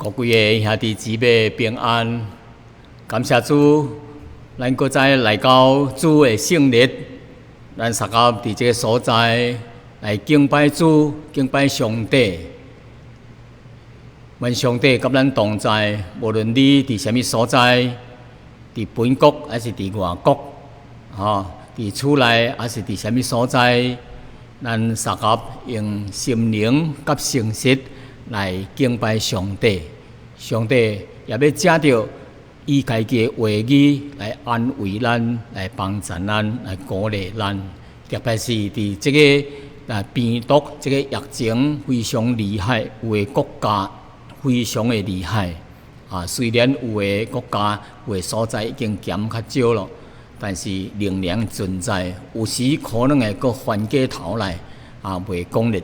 各位的兄弟姊妹平安，感謝主，咱閣再來到主的聖日，咱相合佇這个所在來敬拜主、敬拜上帝。願上帝佮咱同在，無論你佇啥物所在，佇本國還是佇外國，吼，佇厝內還是佇啥物所在，咱相合用心靈佮誠實來敬拜上帝。上帝也欲藉著伊家己的話語來安慰咱，來幫助咱，來鼓勵咱。特別是佇這个病毒、這个疫情非常厲害，有的國家非常的厲害。雖然有的國家有的所在已經減較少了，但是仍然存在，有時可能會閣翻過頭來，袂講咧，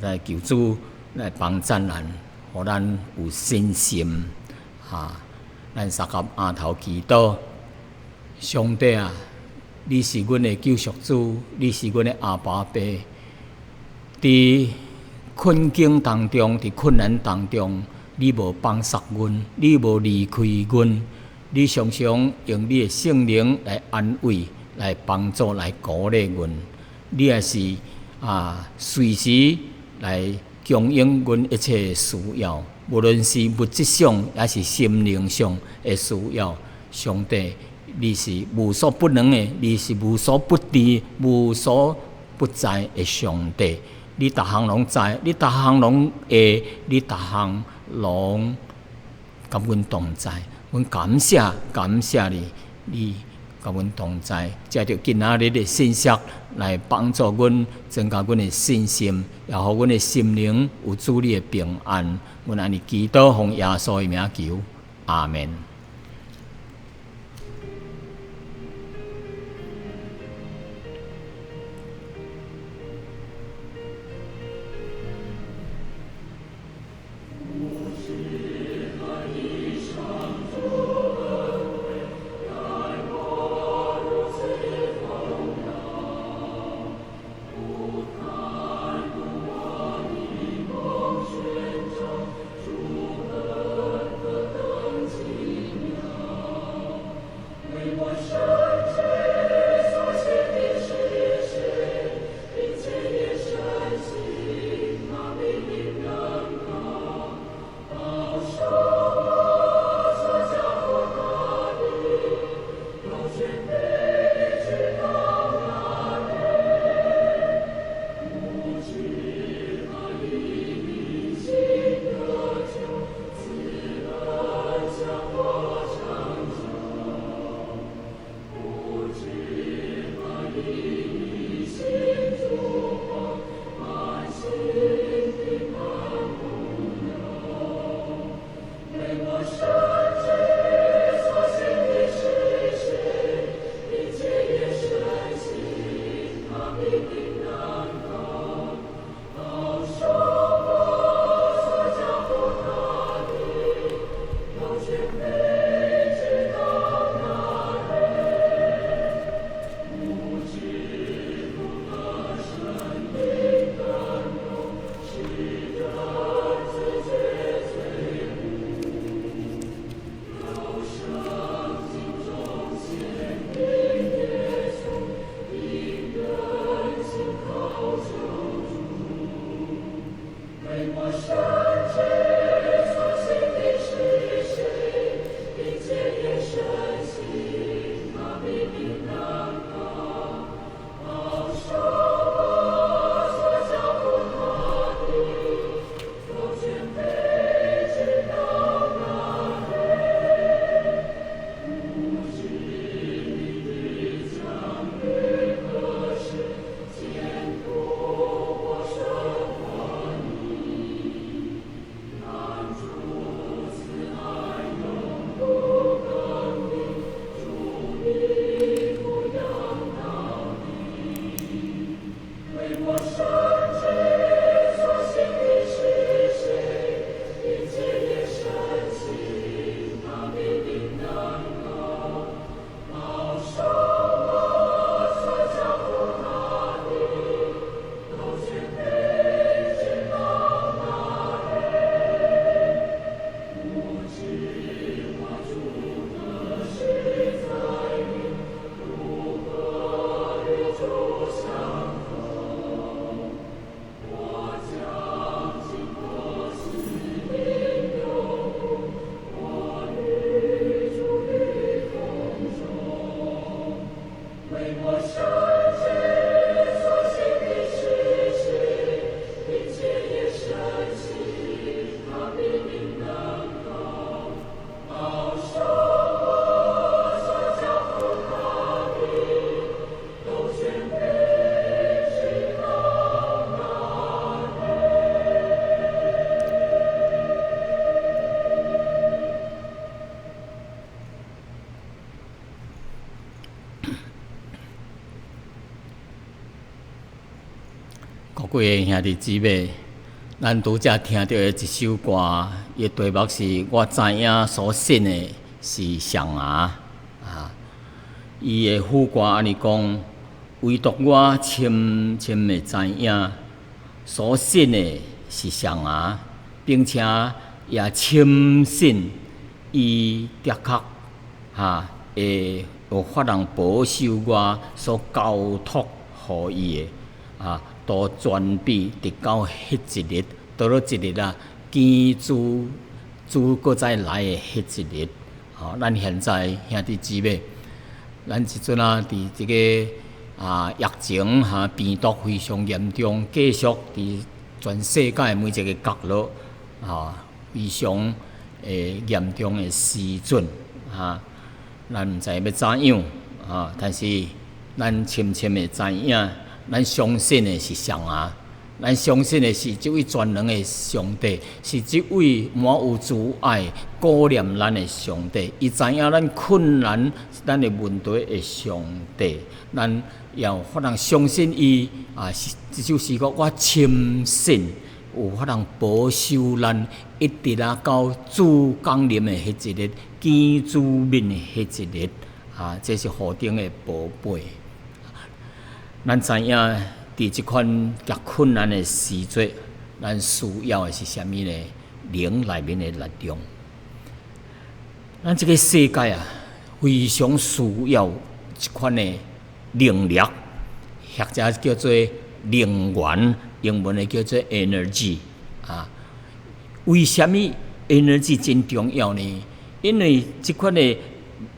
來求主來幫贊咱，予咱有信心，咱相合犒頭祈禱，上帝啊，你是阮的救贖主，你是阮的阿爸父。佇困境當中，佇困難當中，你無放捒阮，你無離開阮，你常常用你的聖靈來安慰、來幫助、來鼓勵阮。你也是隨時來供應阮一切的需要，無論是物質上，抑是心靈上的需要。上帝，你是無所不能的，你是無所不知、無所不在的上帝。你逐項攏知，你逐項攏會，你逐項攏佮阮同在。阮感謝，感謝你，你佮阮同在，藉著今仔日的信息來幫助阮，增加阮的信心，也予阮的心靈有主你的平安。阮按呢祈禱，奉耶穌的名求，阿們。貴的兄弟姊妹，咱拄才聽著的一首歌，伊的題目是我知影所信的是誰啊？啊，伊的副歌按呢講，唯獨我深深的知影所信的是誰啊，並且也深信伊的確哈會有法通保守我所交託予伊的啊。都全備直到彼一日，佗落一日啊，見主主閣再來的彼一日。吼，咱現在兄弟姊妹，咱這陣啊，佇這个疫情哈病毒非常嚴重，繼續佇全世界每一个角落啊，非常會嚴重的時陣啊，咱毋知欲怎樣啊，但是咱深深的知影。咱相信的是誰啊？咱相信的是這位全能的上帝，是這位滿有慈愛、顧念咱的上帝。伊知影咱困難、咱的問題的上帝，咱有法通相信伊啊！這首詩歌我深信有法通保守咱，一直啊到主降臨的彼一日，見主面的彼一日啊！這是何等的寶貝！咱知影，佇這款極困難的時節，咱需要的是啥物呢？靈內面的力量。咱這個世界啊，非常需要這款的能力，或者叫做能源，英文的叫做 energy 啊。為啥物 energy 真重要呢？因為這款的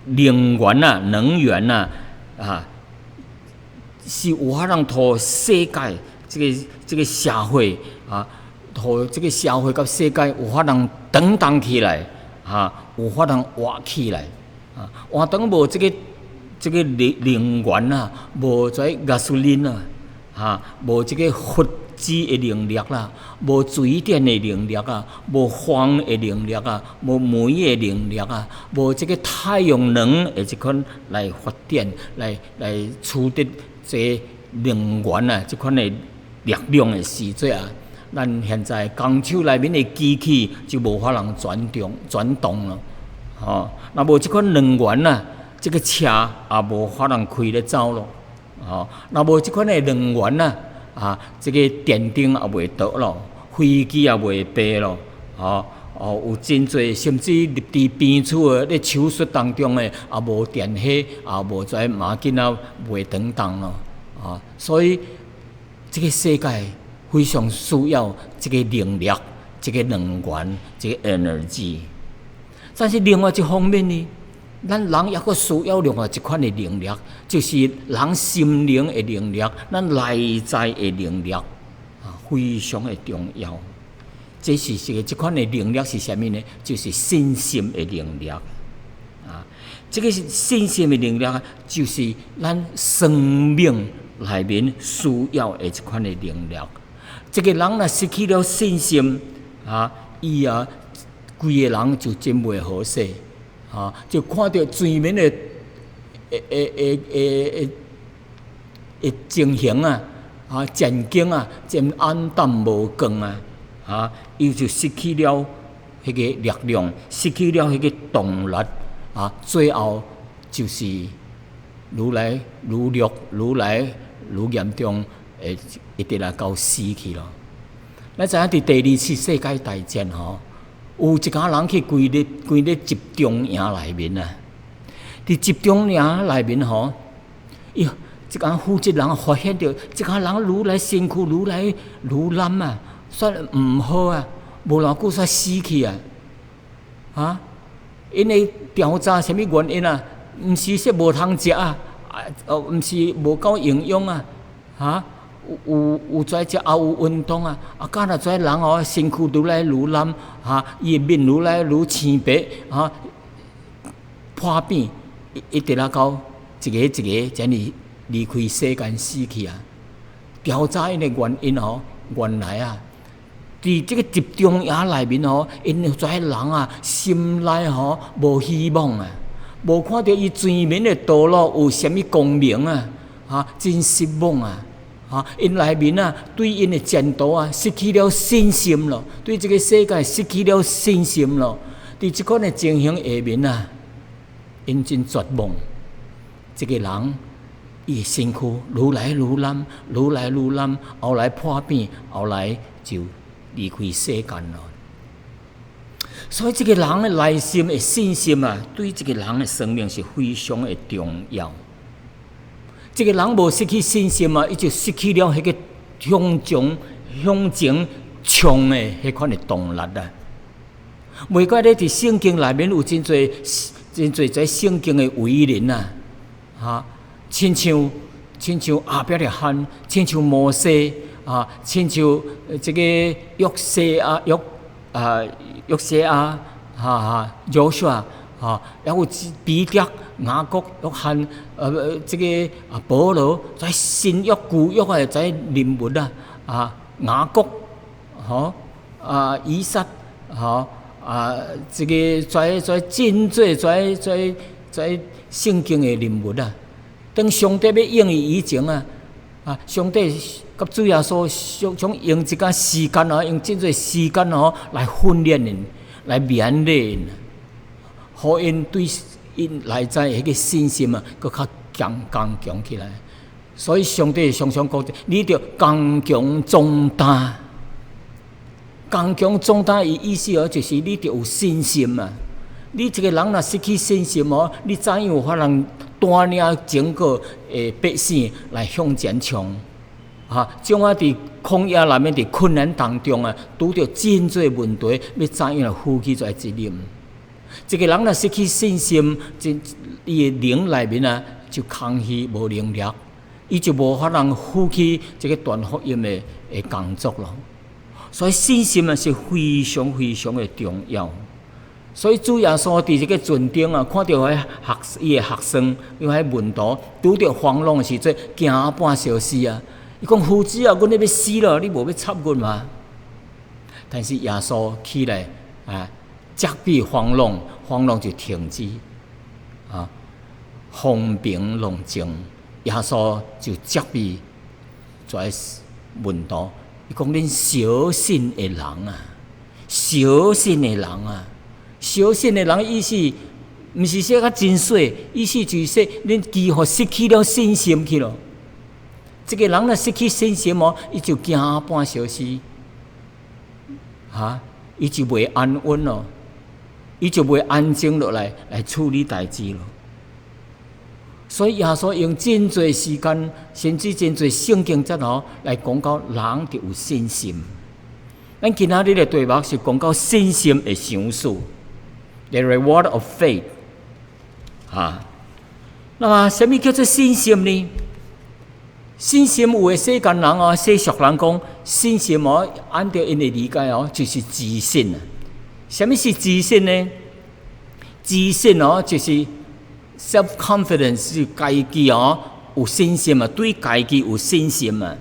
能源啊，能源啊，啊。是有法通予世界這個社會啊，予這個社會佮世界有法通轉動起來，哈，有法通活起來，啊，換當無這個能源啊，無這 gasoline 啊，哈，無這個核子的能力啦，無水電的能力啊，無風的能力啊，無煤的能力啊，無這個太陽能的這款來發電，來取得這能源啊，這款的力量的時陣啊，咱現在工廠內面的機器就無法通轉動轉動了，吼，若無這款能源啊，這個車也無法通開咧走咯，吼，若無這款的能源啊，啊，這個電燈也袂著咯，飛機也袂飛咯，吼，哦，有真濟，甚至入佇病厝的咧手術當中的，也無電火，也無這馬緊仔袂轉動咯，啊，所以這個世界非常需要這個能力、這個能源、這個 energy。但是另外一方面呢，咱人猶閣需要另外一款的能力，就是人心靈的能力，咱內在的能力啊，非常的重要。這是是個這款的能力是啥物呢？就是信心的能力啊！這個是信心的能力，就是咱生命內面需要的這款的能力。這個人若失去了信心啊，伊啊，規個人就真袂好勢啊！就看著前面的的情形啊，啊前景啊，真暗淡無光啊！啊！伊就失去了彼個力量，失去了彼個動力，啊！最後就是愈來愈弱，愈來愈嚴重，會一直來到死去咯。咱知影佇第二次世界大戰吼，有一家人去關佇關佇集中營內面啊。佇集中營內面吼，喲，這間負責人發現著，這家人愈來身軀愈來愈爛啊！煞毋好啊，無偌久煞死去啊！啊，𪜶咧調查啥物原因啊？毋是說無通食啊，啊，哦，毋是無夠營養啊，哈，有有有跩食，也有運動啊，啊，敢若這人哦，身軀愈來愈爛，哈，伊的面愈來愈青白，哈，破病，一直啊到一個一個遮爾離開世間死去啊！調查𪜶的原因哦，原來啊，佇這個集中營內面吼，𪜶遮人啊，心內吼無希望啊，無看著伊前面的道路有啥物光明啊，哈，真失望啊，哈，𪜶內面啊，對𪜶的前途啊，失去了信心咯，對這個世界失去了信心咯。佇這款的情形下面啊，𪜶真絕望。這個人伊的身軀愈來愈濫，愈來愈濫，後來破病，後來就離開世間咯。所以，這個人的內心的信心啊，對這個人的生命是非常的重要。這個人無失去信心啊，伊就失去了彼個向前向前衝的彼款的動力啊。袂怪咧，佇聖經內面有真濟真濟這聖經的偉人啊，哈，親像亞伯拉罕，親像摩西啊，親像這個約西亞約啊約西亞，哈哈，約書亞，哈，還有彼得、雅各、約翰，這個啊保羅，在新約舊約的這人物啊，啊雅各，吼，啊以撒，吼。啊，這個在在真濟在在在聖經的人物啊，當上帝欲用伊以前啊，啊，上帝佮主耶穌常常用一個時間哦，用真濟時間哦來訓練𪜶，來勉勵𪜶，予𪜶對𪜶內在彼個信心啊，閣較強剛強起來。所以上帝常常講，你著剛強壯膽。剛強壯膽，伊意思哦，就是你著有信心啊！你一個人若失去信心哦，你怎樣有法通帶領整個的百姓來向前衝？哈，怎啊佇曠野內面佇困難當中啊，拄著真濟問題，欲怎樣來負起這個責任？一個人若失去信心，真伊的靈內面啊就空虛無能力，伊就無法通負起這個傳福音的工作咯。所以信心啊是非常非常的重要。所以主耶穌佇這個船頂啊，看著彼學伊的學生，因為彼門徒拄著風浪的時陣，驚半相死啊！伊講夫子啊，阮咧欲死了，你無欲插阮嗎？但是耶穌起來啊，責備風浪，風浪就停止啊，風平浪靜。耶穌就責備這門徒。伊講恁小信的人啊，小信的人啊，小信的人意思，毋是說較真細，意思就是說恁幾乎失去了信心去咯。這個人若失去信心哦，伊就驚半相死，哈，伊就袂安穩咯，伊就袂安靜落來來處理代誌咯。所以耶穌用真濟時間，甚至真濟聖經節哦，來講到人著有信心。咱今仔日的題目是講到信心的賞賜，the reward of faith。哈，那麼啥物叫做信心呢？信心有的世間人哦，世俗人講信心哦，按照𪜶的理解哦，就是自信啊。啥物是自信呢？自信哦，就是 self confidence，是家己哦有信心啊，對家己有信心啊。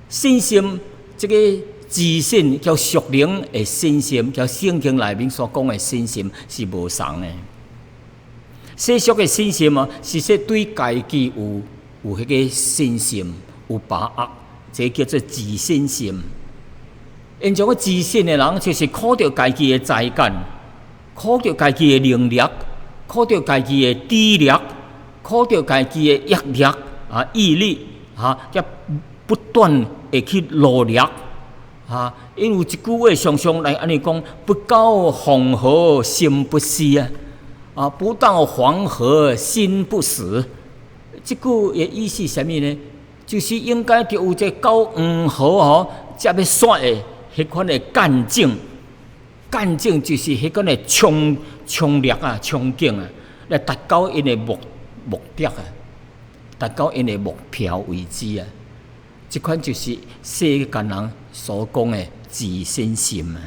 信心這個自信佮屬靈的信心，佮聖經內面所講的信心是無仝的。世俗的信心啊，是說對家己有彼個信心，有把握，這叫做自信心。𪜶種個自信的人，就是靠著家己的才幹，靠著家己的能力，靠著家己的智力，靠著家己的毅力啊，毅力啊，佮不斷的去努力啊。因為有一句話常常來按呢講：不到黃河心不死啊！啊，不到黃河心不死。這句的意思是啥物呢？就是應該著有這到黃河吼，才欲煞的彼款的幹勁。幹勁就是彼款的衝衝力啊、衝勁啊，來達到𪜶的目的啊，達到𪜶的目標為止啊。這款就是世間人所講的自信心啊。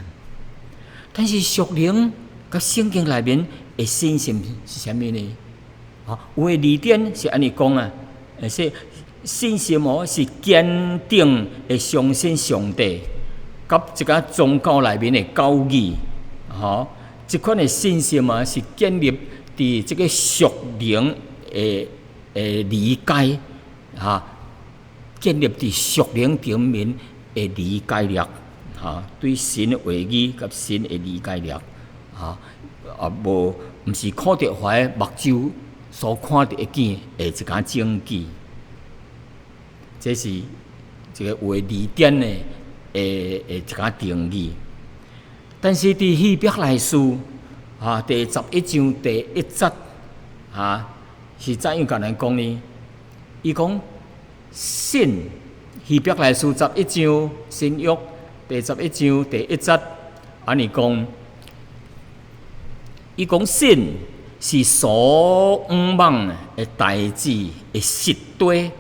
但是屬靈佮聖經內面的信心是啥物呢？啊，有的字典是按呢講啊，是信心哦，是堅定的相信上帝，佮這個宗教內面的教義，吼，這款的信心啊，是建立佇這個屬靈的理解，哈。建立佇屬靈頂面的理解力，哈，對神的話語佮神的理解力，哈，啊無，毋是靠著彼目睭所看著的見的一個證據。這是一個有的字典的一個定義。但是佇希伯來書啊第11章第1節啊，是怎樣共咱講呢？伊講信，希伯來書十一章新約第11章第1節，按呢講，伊講信是所向望的代誌的實底，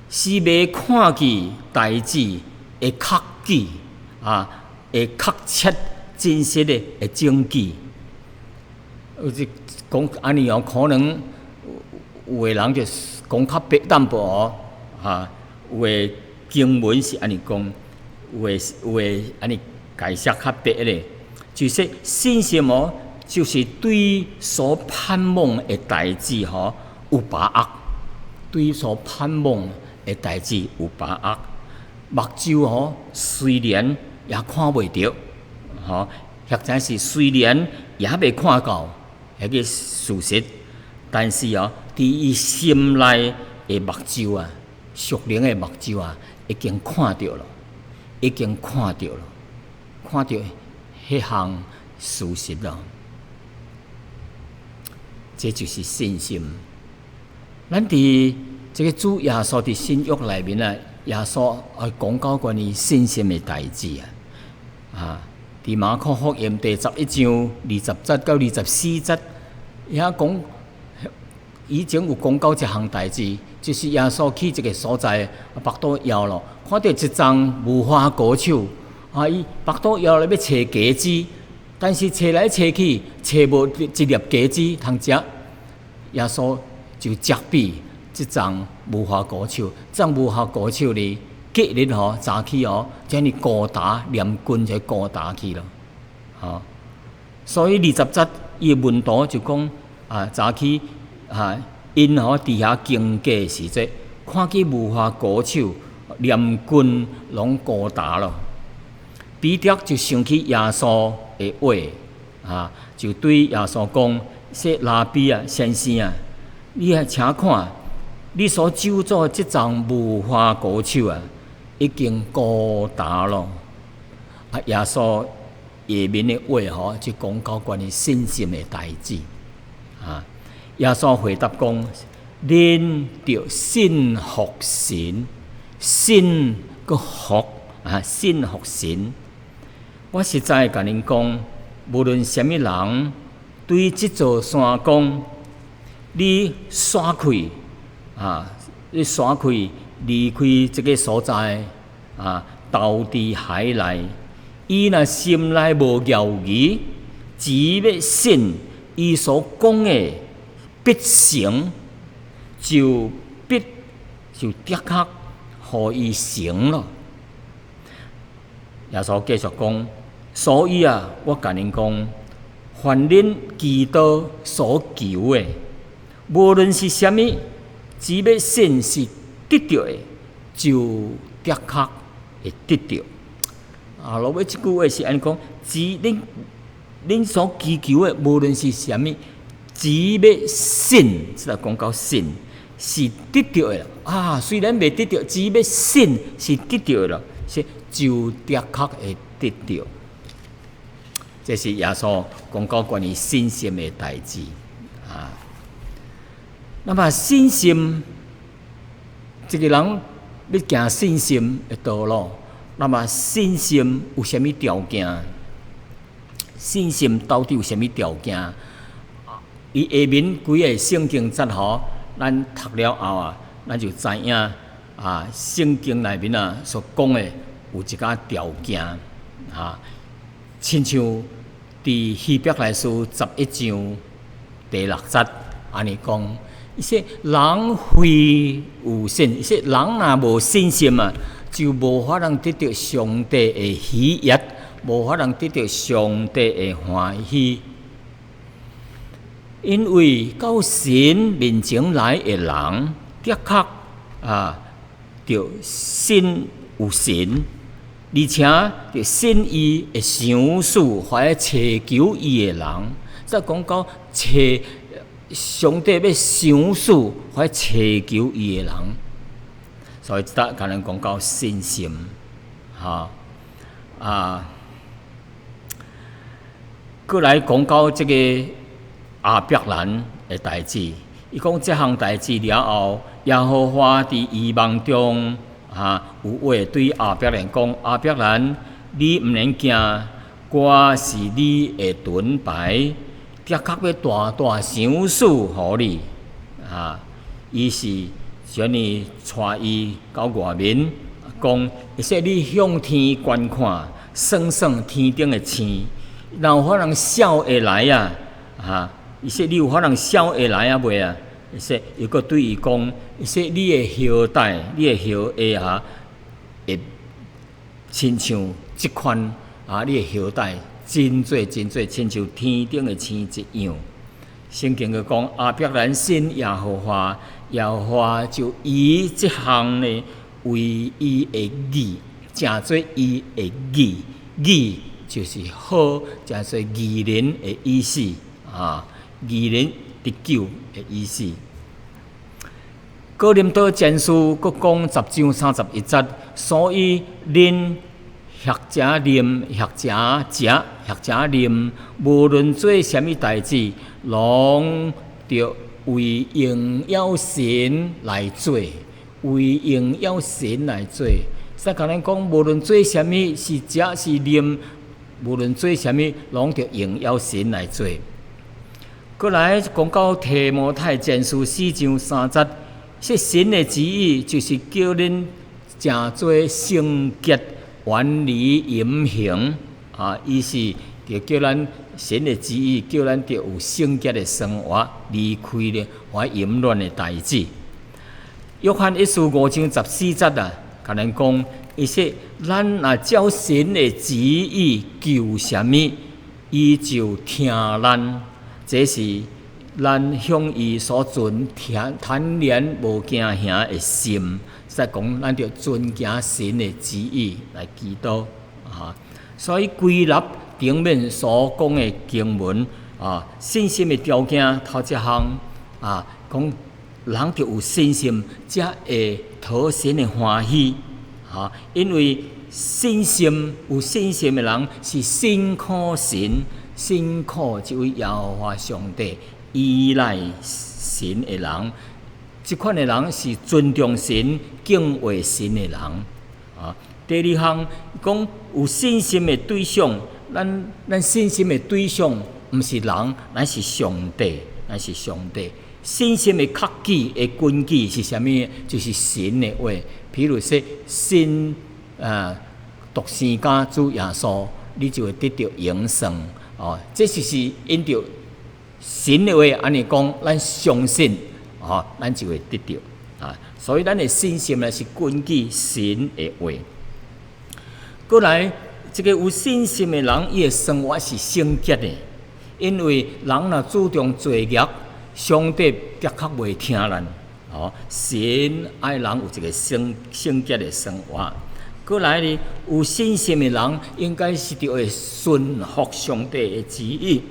是未看見代誌的確據啊，的確切真實的證據。有這講按呢哦，可能有的人就講較白淡薄哦，哈，有的經文是按呢講，有的按呢解釋較白咧，就是信心哦，就是對所盼望的代誌吼有把握，對所盼望的代誌有把握。目睭吼雖然也看袂著，吼，或者是雖然也未看到彼個事實，但是哦，佇伊心內的目睭啊，屬靈的目睭啊，已經看著了，已經看著了，看著彼項事實咯。這就是信心。咱佇這個主耶穌佇新約內面啊，耶穌啊講到關於信心的代誌啊，啊，佇馬可福音第11章20節到24節，遐講以前有講到一項代誌，就是耶穌去一個所在，腹肚枵咯，看著一叢無花果樹，啊，伊腹肚枵咧欲揣果子，但是揣來揣去，揣無一粒果子通食，耶穌就責備這叢無花果樹，這叢無花果樹呢，隔日吼早起哦，遮爾孤焦連根就孤焦去咯，吼。所以20節伊的門徒就講啊，早起啊，𪜶吼佇遐經過時陣，看見無花果樹連根攏孤焦咯。彼得就想起耶穌的話，啊，就對耶穌講：說拉比啊，先生啊，你啊請看，你所咒詛這叢無花果樹啊，已經孤焦咯。啊，耶穌下面的話吼，就講到關於信心的代誌。啊，耶穌回答講：恁著信服神，信閣服啊，信服神。我實在共恁講，無論啥物人對這座山講，你徙開啊，你徙開離開這個所在啊，投佇海內，伊若心內無猶豫，只欲信伊所講的必成，就必就的確予伊成咯。耶穌繼續講，所以啊，我共恁講，凡恁祈禱所求的，無論是啥物，只欲信是得著的，就的確會得著。啊，落尾這句話是按呢講，只恁所祈求的，無論是啥物，只欲信，這講到信是得著的啊。雖然未得著，只欲信是得著的咯，是就的確會得著。這是耶穌講到關於信心的代誌啊。那麼信心，一個人欲行信心的道路，那麼信心有啥物條件？信心到底有啥物條件？伊下面幾個聖經節吼，咱讀了後啊，咱就知影啊，聖經內面啊所講的有一個條件啊，親像佇希伯來書11章第6節按呢講，伊說人非有信，伊說人若無信心啊，就無法通得著上帝的喜悅，無法通得著上帝的歡喜。因為到神面前來的人，的確啊，著信有神，而且著信伊會賞賜予彼尋求伊的人。再講到揣上帝欲賞賜予彼尋求伊的人，所以這搭共咱講到信心，哈啊，閣來講到這個亞伯蘭的代誌，伊講這項代誌了後，耶和華佇異夢中啊有話對亞伯蘭講：亞伯蘭，你毋免驚，我是你的盾牌，的確欲大大賞賜予你。啊，伊是將伊帶伊到外面，講：會使你向天觀看，算算天頂的星，若有可能數會來啊！啊，伊說你有可能數會來啊袂啊？伊說又閣對伊講：伊說你的後代，你的後裔啊，會親像這款啊，你的後代真濟真濟，親像天頂的星一樣。聖經閣講，亞伯蘭信耶和華，耶和華就以這項呢為伊的義，成做伊的義，義就是好，成做義人的意思啊，義人得救的意思。哥林多前書閣講10章31節，所以恁或者啉，或者食，或者啉，無論做啥物代誌，攏著為榮耀神來做，為榮耀神來做。所以共咱講，無論做啥物，是食是啉，無論做啥物，攏著榮耀神來做。閣來講到提摩太前書4章3節，說神的旨意就是叫恁成做聖潔，遠離淫行啊！伊是著叫咱神的旨意，叫咱著有聖潔的生活，離開咧遐淫亂的代誌。約翰一書5章14節啊，共咱講，伊說咱若照神的旨意求啥物，伊就聽咱。這是咱向伊所存坦然無驚嚇的心，說講咱著遵行神的旨意來祈禱啊。所以歸納頂面所講的經文啊，信心的條件頭一項啊，講人著有信心，才會討神的歡喜啊。因為信心有信心的人是信靠神，信靠這位耶和華上帝，依賴神的人，這款的人是尊重神、敬畏神的人。啊，第二項講有信心的對象，咱信心的對象毋是人，乃是上帝，乃是上帝。信心的確據的根據是啥物？就是神的話。譬如說，信啊，獨生子主耶穌，你就會得著永生。哦，這就是因著神的話按呢講，咱相信，哦，咱就會得著啊。所以咱的信心呢，是根據神的話。閣來，這個有信心的人，伊的生活是聖潔的，因為人若注重罪孽，上帝的確袂聽咱。哦，神愛人有一個聖潔的生活。閣來呢，有信心的人應該是著會順服上帝的旨意，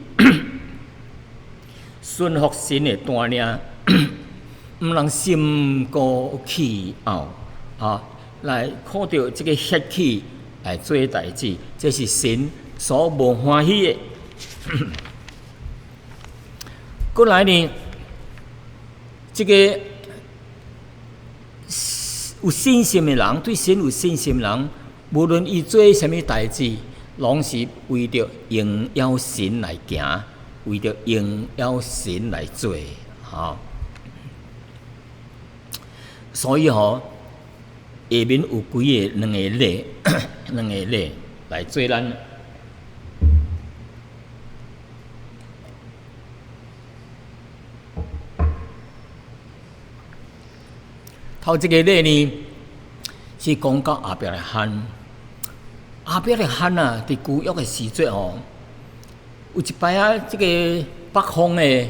順服神的帶領，毋通心高氣傲啊！來看著這個血氣來做代誌，這是神所無歡喜的。閣來呢，這個有信心的人，對神有信心的人，無論伊做啥物代誌，攏是為著榮耀神來行，為著榮耀神來做，吼。所以吼，下面有幾个兩个例，兩个例來做咱。頭一個例呢，是講到亞伯拉罕。亞伯拉罕啊，佇舊約的時陣哦，有一擺啊，這個北方的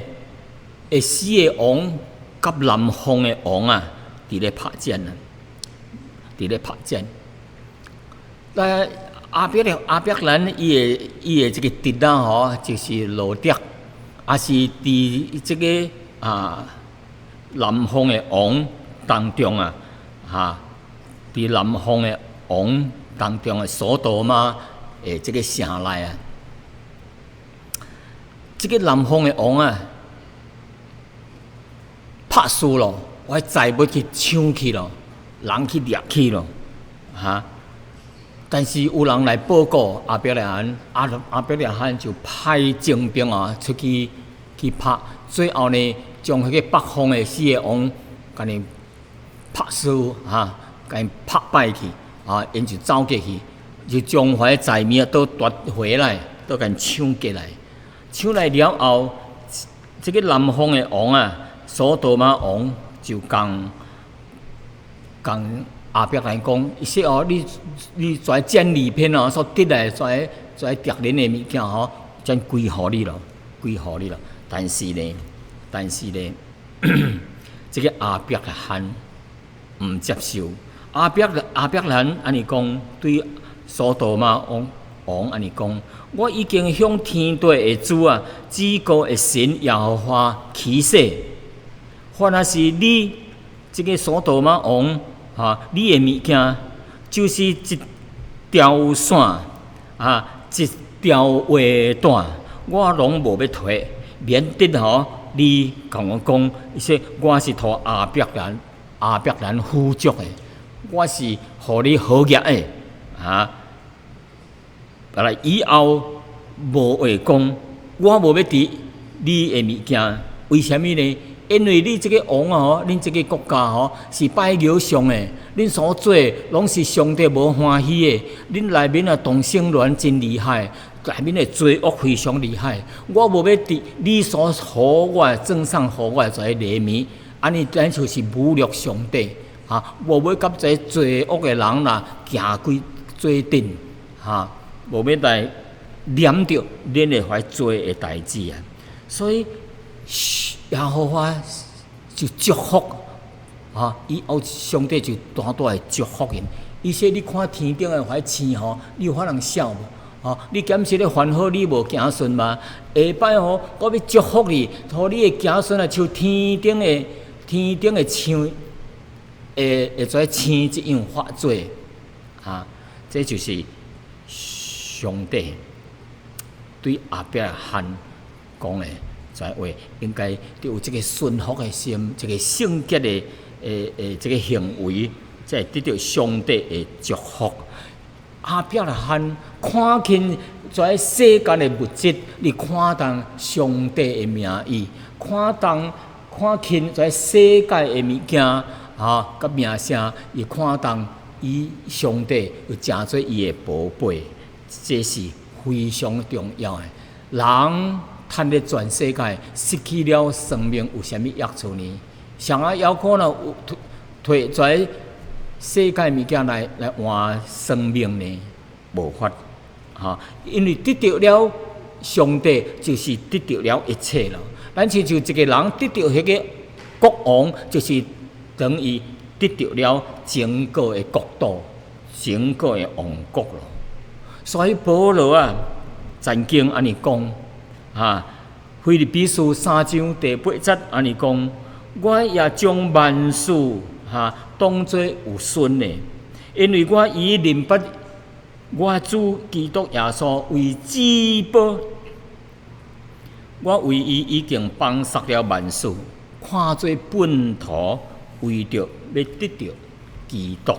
的四个王佮南方的王啊，佇咧拍戰啊。佇咧拍戰。那亞伯蘭伊的這個侄仔吼，就是羅得，也是佇這個南方的王當中啊，佇南方的王當中的所多瑪的這個城內啊，這個南方的王啊，拍輸咯，我財物去搶去咯，人去掠去咯，哈。但是有人來報告亞伯拉罕，亞伯拉罕就派精兵啊出去去拍，最後呢，將彼個北方的四个王共𪜶拍輸，共𪜶拍敗去，𪜶就走過去，就將彼財物都奪回來，都共搶過來。搶來了後，這個南方的王啊，所多瑪王就共共亞伯蘭講，伊說哦，你這戰利品哦，所得來這這敵人的物件吼，將歸予你咯，歸予你咯。但是呢，這個亞伯拉罕毋接受。亞伯蘭按呢講，對所多瑪王按呢講，我已經向天地的主啊，至高的神耶和華起誓，凡若是你這個所多瑪王，你的物件就是一條線啊，一條畫帶，我攏無欲提，免得吼你共我講，伊說我是予亞伯蘭富足的，我是予你好額的，啊！來以後無話講，我無欲挃你的物件，為啥物呢？因為你這個王啊，恁這個國家吼是拜偶像的，恁所做攏是上帝無歡喜的，恁內面啊同性戀真厲害，內面的罪惡非常厲害。我無欲挃你所予我的贈送予我的這個禮物，按呢等就是侮辱上帝啊！無欲佮這罪惡的人啦行規做陣，哈，無欲來染著恁的彼罪的代誌啊！所以耶和華就祝福，以後上帝就大大的祝福𪜶。伊說：你看天頂的彼星吼，你有法通數無？吼，你敢是咧煩惱你無子孫嗎？下擺吼，我欲祝福你，予你的子孫啊，像天頂的星，會做星一樣發濟。啊，這就是上帝對亞伯拉罕講的。這話應該著有這個順服的心，這個聖潔的這個行為，才會得著上帝的祝福。亞伯拉罕看輕這世間的物質，伊看重上帝的名譽，看重看輕這世界的物件，佮名聲，伊看重以上帝有誠做伊的寶貝，這是非常重要的。人趁咧全世界失去了生命，有啥物益處呢？誰仔猶可能有提這世界物件來換生命呢？無法，哈！因為得著了上帝，就是得著了一切咯。咱親像一個人得著彼個國王，就是等於得著了整個的國度、整個的王國咯。所以保羅啊，曾經按呢講。啊，腓立比書三章第八節按呢講，我也將萬事當做有損的，因為我已認捌我主基督耶穌為至寶，我為伊已經放殺了萬事，看做糞土，為著欲得著基督，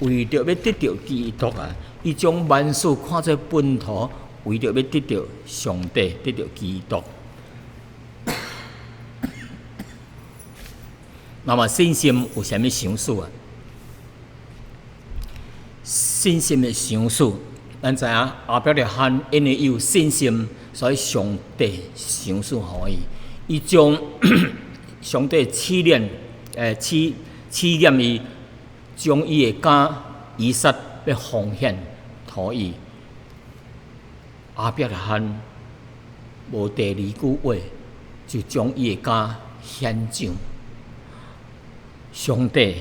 為著欲得著基督啊！伊將萬事看做糞土。為著欲得著上帝，得著基督。那麼信心有啥物賞賜啊？信心的賞賜，咱知影亞伯拉罕因為伊有信心，所以上帝賞賜予伊。伊將上帝試煉，試驗伊，將伊的囝以撒欲奉獻予伊。亞伯拉罕無第二句話，就將伊的囝獻上。上帝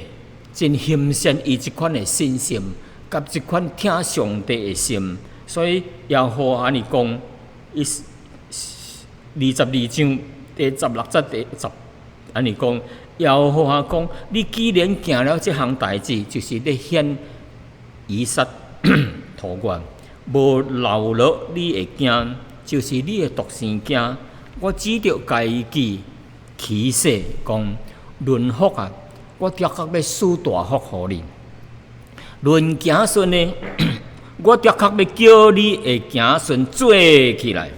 真欣羨伊這款的信心，佮這款聽上帝的心，所以耶和華按呢講，伊22章第16節第十按呢講，耶和華講：你既然行了這項代誌，就是咧獻以撒予我，無留落你的囝，就是你的獨生囝，我指著家己起誓講，論福啊！我的確欲賜大福予你。論子孫呢，我的確欲叫你的子孫濟起來，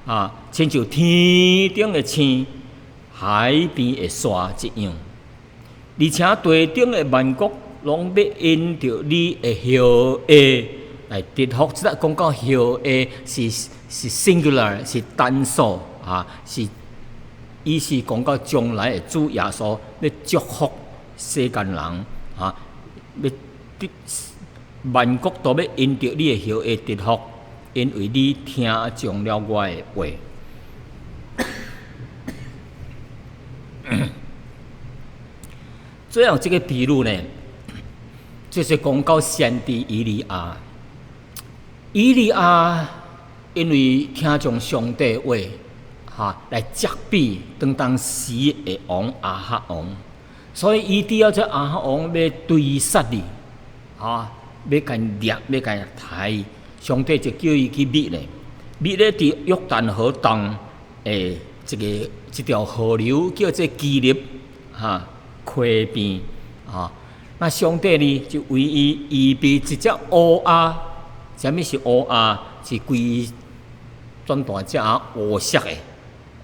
啊，親像天頂的星、海邊的沙一樣。而且地頂的萬國攏欲因著你的後裔來得福。這個講到後裔是 singular，是單數啊，是意思講到將來的主耶穌欲祝福世間人啊，欲得萬國都欲因著你的後裔得福，因為你聽從了我的話。最後這個比喻呢，就是講到先知以利亞。以利亞因為聽從上帝話，哈，來責備當當時的王亞哈王，所以伊佇了這亞哈王欲追殺伊，哈，欲共掠，欲共刣，上帝就叫伊去覓咧，覓咧佇約旦河東的這個這條河流叫做基立，哈，溪邊，啊，那上帝呢就為伊預備一隻烏鴉，啥物是烏鴉？是規轉大隻仔烏色的，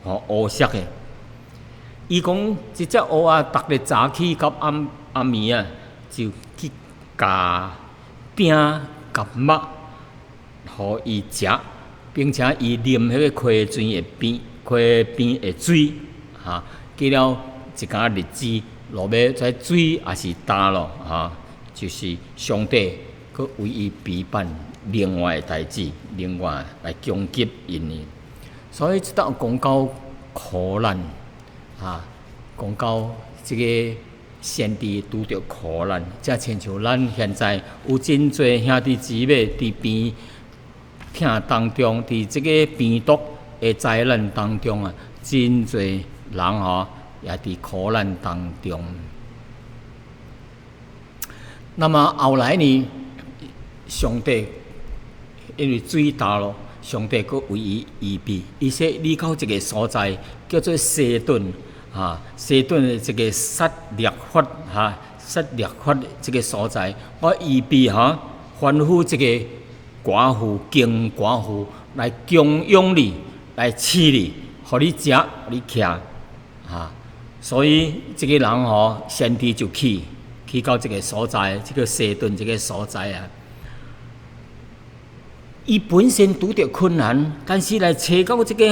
吼烏色的。伊講這隻烏鴉，逐日早起佮暗暗暝啊，就去咬餅佮肉，予伊食，並且伊啉彼個溪水的邊，溪邊的水，哈，過了一寡日子，落尾這水也是焦咯，哈，就是上帝閣為伊備辦另外的代誌，另外來供給𪜶的。所以這搭講到苦難，啊，講到這個先知拄著苦難，這親像咱現在有真濟兄弟姊妹佇病痛當中，佇這個病毒的災難當中啊，真濟人吼也佇苦難當中。那麼後來呢，上帝因為水焦咯，上帝閣為伊預備，伊說你到一個所在叫做西頓啊，西頓的這個撒勒法哈，撒勒法這個所在，我預備哈，吩咐這個寡婦窮寡婦來供養你，來飼你，予你食，予你徛，啊，所以這個人吼，先知就去，去到這個所在，這個西頓這個所在啊。伊本身拄著困難，但是來揣到這個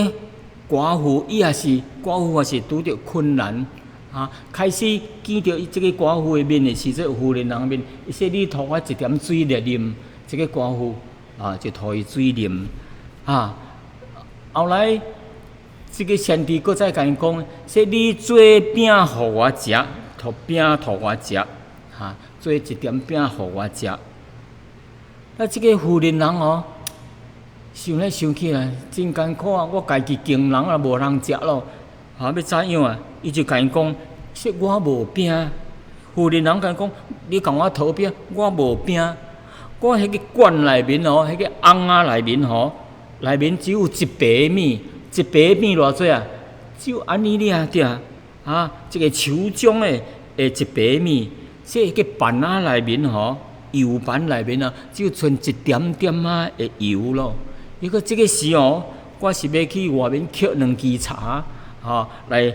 寡婦，伊也是寡婦，也是拄著困難。啊，開始見著這個寡婦的面的時陣，婦人人面，伊說你予我一點水來啉，這個寡婦啊就予伊水啉。啊，後來這個先知閣再共伊講，說你做餅予我食，塗餅予我食，哈，做一點餅予我食。啊，這個婦人人哦，想來想去啊，真艱苦啊！我家己窮人啊，無通食咯，啊，欲怎樣啊？伊就共伊講，說我無餅。婦人人共伊講，你共我討餅，我無餅。我彼個罐內面哦，彼個甕仔內面吼，內面只有一白米，一白米偌濟啊？只有按呢爾對啊，啊，一個手掌的的一白米，這個盤仔內面吼，油盤內面啊，只有賰一點點仔的油咯。伊講這個時候，我是欲去外面抾兩支柴，吼，來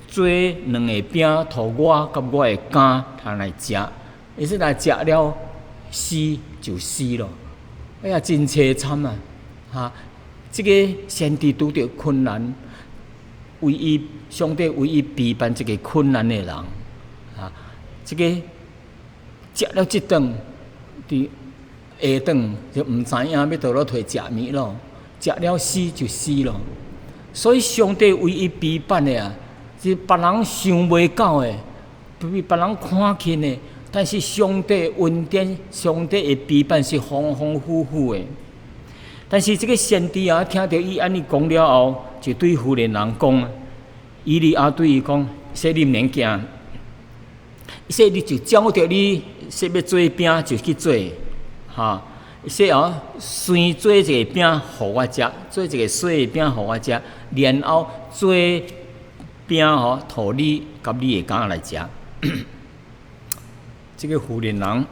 做兩個餅，予我佮我的囝通來食。伊說來食了，死就死咯。哎呀，真凄慘啊！哈，這個先知拄著困難，為伊上帝為伊備辦一個困難的人，啊，這個食了這頓，佇下頓就毋知影欲佗落揣食物咯，食了死就死咯。所以上帝為伊備辦的啊，是別人想袂到的，被別人看輕的，但是上帝恩典、上帝的備辦是豐豐富富的。但是這个先知啊，聽著伊按呢講了後，就對婦人人講：以利亞對伊講，說你毋免驚，說你就照著你說欲做餅就去做，哈。說哦，先做一個餅予我食，做一個細的餅予我食，然後做餅吼，予你佮你的囝來食。這个婦人人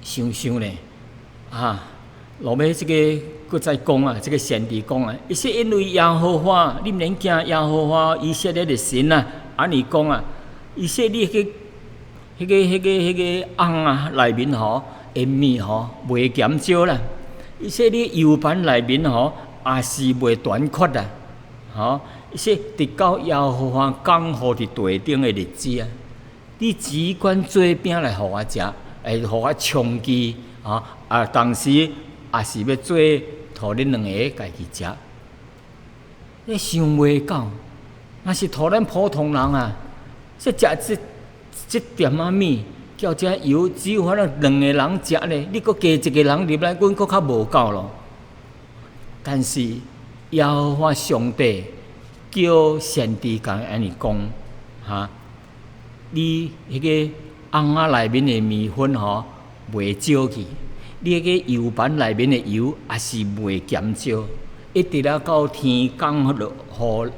想想咧，啊，落尾這个閣再講啊，這个先知講啊，伊說因為耶和華，你毋免驚耶和華以色列的神啊，按呢講啊，伊說你去彼个甕仔內面吼，的物吼袂減少啦。伊說你油盤內面吼也是袂短缺啦，吼。伊說直到耶和華降雨佇地頂的日子啊，你只管做餅來予我食，會予我充飢，吼啊，同時也是欲做予恁兩个家己食。你想袂到，若是予咱普通人啊，這食這這點仔物，叫這油，只有法度兩个人食咧，你閣加一个人入來，阮閣較無夠咯。但是耶和華上帝叫先知共按呢講，哈，你彼个甕仔內面的麵粉吼袂少去，你彼个油盤內面的油也是袂減少，一直了到天降落雨，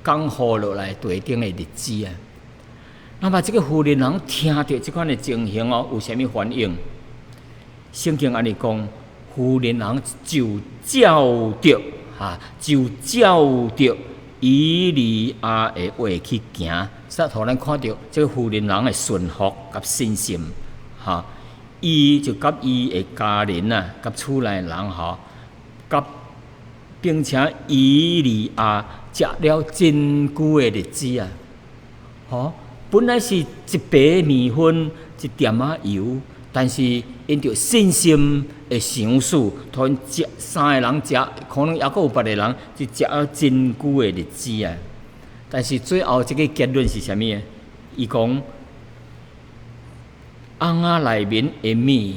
降雨落來地頂的日子啊。那麼這个婦人人聽著這款的情形哦，有啥物反應？聖經按呢講，婦人人就照著哈，就照著以利亞的話去行，煞予咱看著這个婦人人的順服佮信心，哈，伊就佮伊的家人啊，佮厝內人吼，佮並且以利亞食了真久的日子啊，吼。本來是一白麵粉，一點仔油，但是因著信心的賞賜，予𪜶食三个人食，可能猶閣有別个人，就食了真久的日子啊。但是最後這个結論是啥物呢？伊講，甕仔內面的物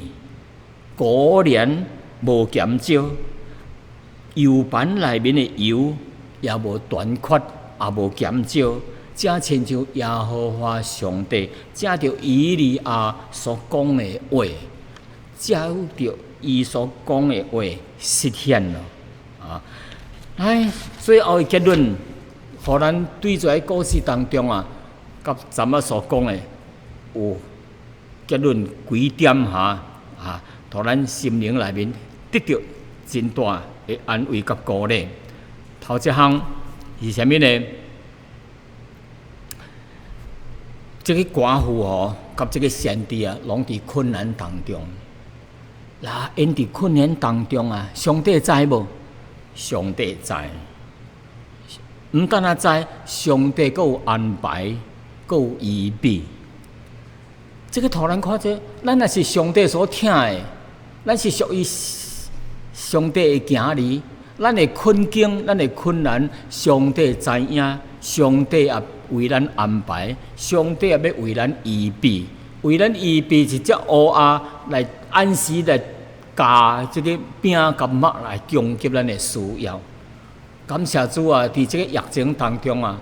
果然無減少，油盤內面的油也無短缺，也無減少。正親像耶和華上帝，照著以利亞所講的話，照著伊所講的話實現了。啊，哎，最後的結論，予咱對這个故事當中啊，佮昨仔所講的有結論幾點哈啊，予咱心靈內面得著真大的安慰佮鼓勵。頭一項是啥物呢？這个寡婦吼，佮這个先知啊，攏佇困難當中。那𪜶佇困難當中啊，上帝知無？上帝知。毋但若知，上帝閣有安排，閣有預備。這个予咱看這，咱若是上帝所疼的，咱是屬於上帝的囝兒，咱的困境，咱的困難，上帝知影，上帝也為咱安排，上帝也欲為咱預備，為咱預備一隻烏鴉來按時來咬這个餅佮肉來供給咱的需要。感謝主啊！佇這个疫情當中啊，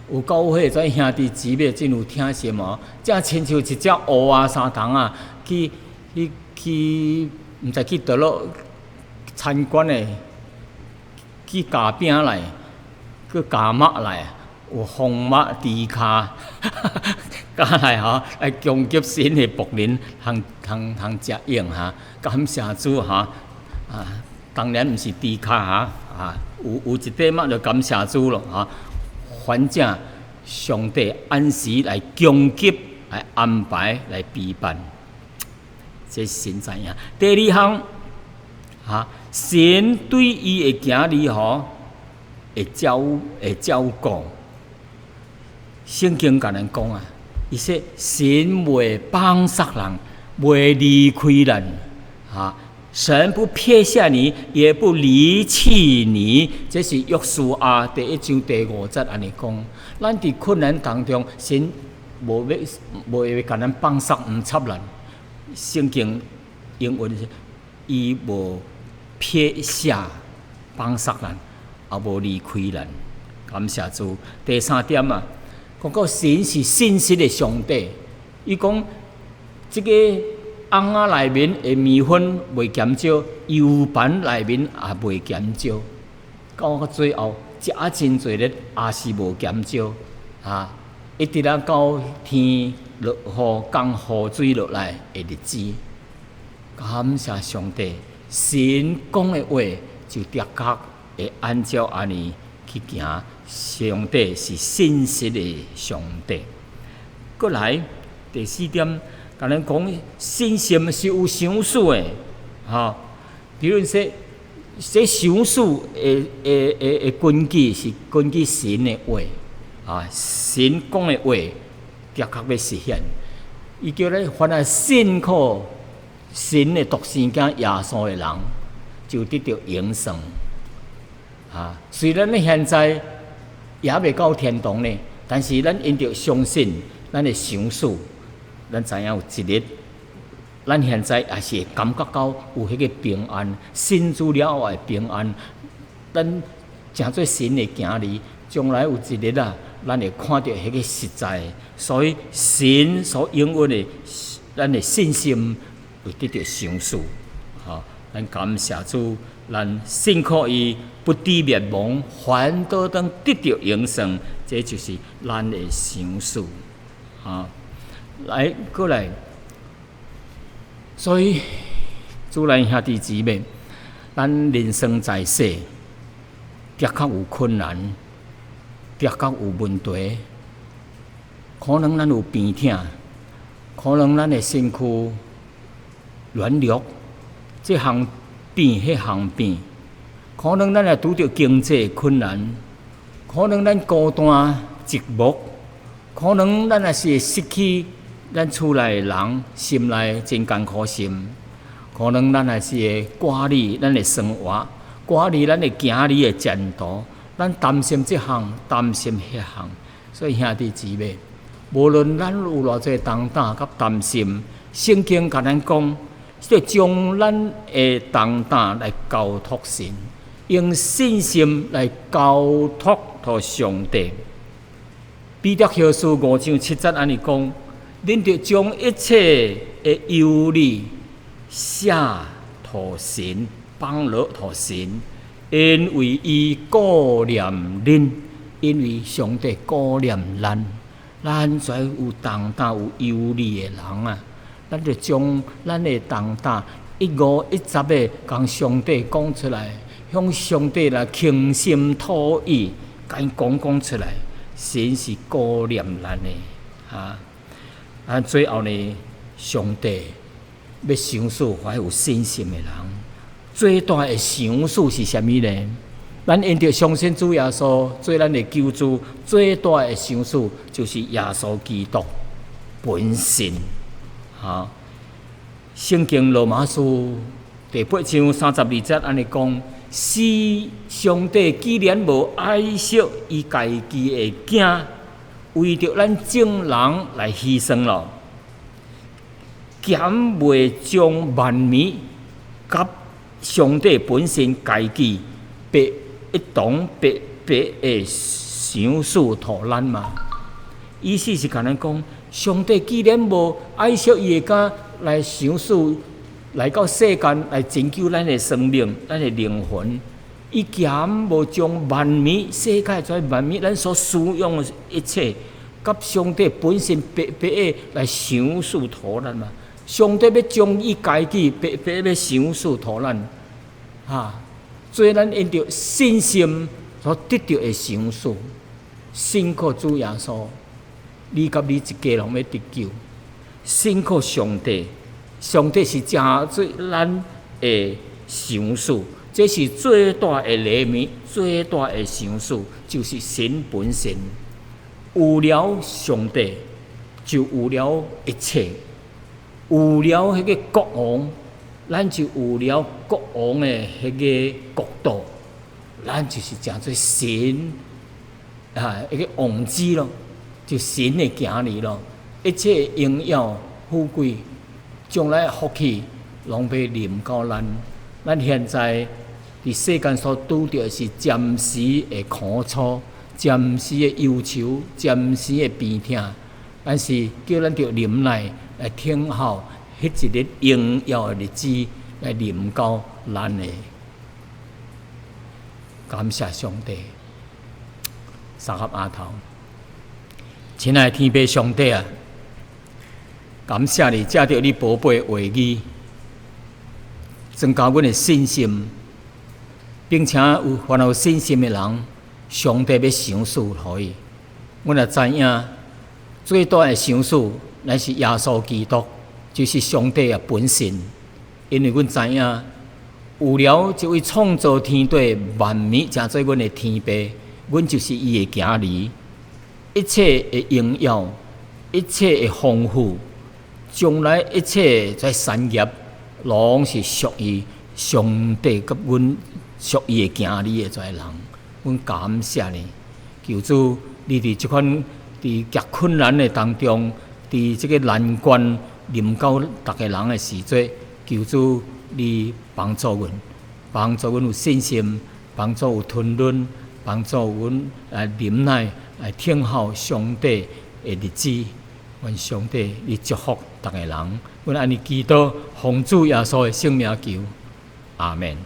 有教會這兄弟姊妹真有疼心哦，正親像一隻烏鴉三筒啊，去去去，毋知去佗落參觀的，去咬餅來，去咬肉來。有紅肉豬跤，加來吼，來供給神的僕人通通通食用哈。感謝主哈，啊，當然毋是豬跤哈，啊，有一塊肉就感謝主咯哈。反正上帝按時來供給、來安排、來備辦，這神知影。第二項，哈，神對伊的囝兒吼會照顧。聖經共咱講啊，伊說神袂放捒人，袂離開咱，啊，神不撇下你，也不離棄你。這是約書亞第一章第五節按呢講。咱佇困難當中，神無欲無會共咱放捒毋插咱。聖經英文是伊無撇下放捒咱，也無離開咱。感謝主。第三點啊，講到神是信實的上帝，伊講這個甕仔內面的麵粉袂減少，油盤內面也袂減少，到最後食啊真濟日也是無減少，啊，一直啊到天落雨降雨水落來的日子。感謝上帝，神講的話就的確會按照按呢去行。上帝是信實的上帝。閣來第四點，共咱講信心是有賞賜的，吼。比如說，這賞賜的根據是根據神的話，啊，神講的話的確欲實現。伊叫咱凡係信靠神的獨生囝耶穌的人，就得著永生。啊，雖然咱現在猶未到天堂呢，但是咱因著相信咱的賞賜，咱知影有一日，咱現在也是會感覺到有彼個平安，信主了後的平安。咱成做神的囝兒，將來有一日啊，咱會看著彼個實在。所以神所應允的，咱的信心會得著賞賜。吼，咱感謝主，咱信靠伊，不致滅亡，反倒當得著永生，這就是咱的賞賜。吼，來閣來，所以主內兄弟姊妹，咱人生在世，的確有困難，的確有問題，可能咱有病痛，可能咱的身軀軟弱，這項病，彼項病，可能咱會拄著經濟困難，可能咱孤單寂寞，可能咱也是會失去咱厝內的人，心內真艱苦心，可能咱也是會掛慮咱的生活，掛慮咱的囝兒的前途，咱擔心這項，擔心彼項，所以兄弟姊妹，無論咱有偌濟重擔佮擔心，聖經共咱講，就將咱的重擔來交託神，用信心來交託予上帝。彼得後書五章七節按呢講：恁著將一切的憂慮卸予神，放落予神，因為伊顧念恁，因為上帝顧念咱，咱遮有重擔有憂慮的人啊，咱就將咱的重擔一五一十的共上帝講出來，向上帝來傾心吐意，共伊講講出來。神是顧念咱的，啊！啊，最後呢，上帝欲賞賜凡有信心的人，最大的賞賜是啥物呢？咱因著相信主耶穌做咱的救主，最大的賞賜就是耶穌基督本身。哈！聖經羅馬書第八章三十二節按呢講：是上帝既然無愛惜伊家己的囝，為著咱眾人來犧牲咯，敢袂將萬物佮上帝本身家己白一同白白的賞賜予咱嗎？意思是共咱講，上帝既然無愛惜伊的囝來賞賜，來到世間來拯救咱的生命、咱的靈魂，伊敢無將萬物、世界遮萬物，咱所使用的一切，佮上帝本身白白的來賞賜予咱嗎？上帝欲將伊家己白白欲賞賜予咱，哈！做咱因著信心所得著的賞賜，信靠主耶穌，你佮你一家攏欲得救。信靠上帝，上帝是成做咱的賞賜，這是最大的禮物，最大的賞賜，就是神本身。有了上帝，就有了一切；有了彼個國王，咱就有了國王的彼個國度，咱就是成做神啊一個王子囉。就神的囝兒咯。一切榮耀富貴，將來福氣，攏欲臨到咱。咱現在佇世間所拄著的是暫時的苦楚、暫時的憂愁、暫時的病痛，但是叫咱著忍耐來等候彼一日榮耀的日子來臨到咱的。感謝上帝，三合阿頭，親愛的天父上帝啊，感謝你藉著你寶貝話語，增加阮的信心，並且有凡有信心的人，上帝欲賞賜予伊。阮也知影最大的賞賜乃是耶穌基督，就是上帝的本身。因為阮知影，有了這位創造天地萬物，成做阮的天父，阮就是伊的囝兒。一切的榮耀，一切的豐富，將來一切這產業，攏是屬於上帝佮阮屬伊的囝兒的這个人。阮感謝你，求主，你佇這款佇極困難的當中，佇這個難關臨到逐个人的時陣，求主你幫助阮，幫助阮有信心，幫助有吞忍，幫助阮來忍耐，來等候上帝的日子。願上帝你祝福逐个人。阮按呢祈禱，奉主耶穌的聖名求，阿門。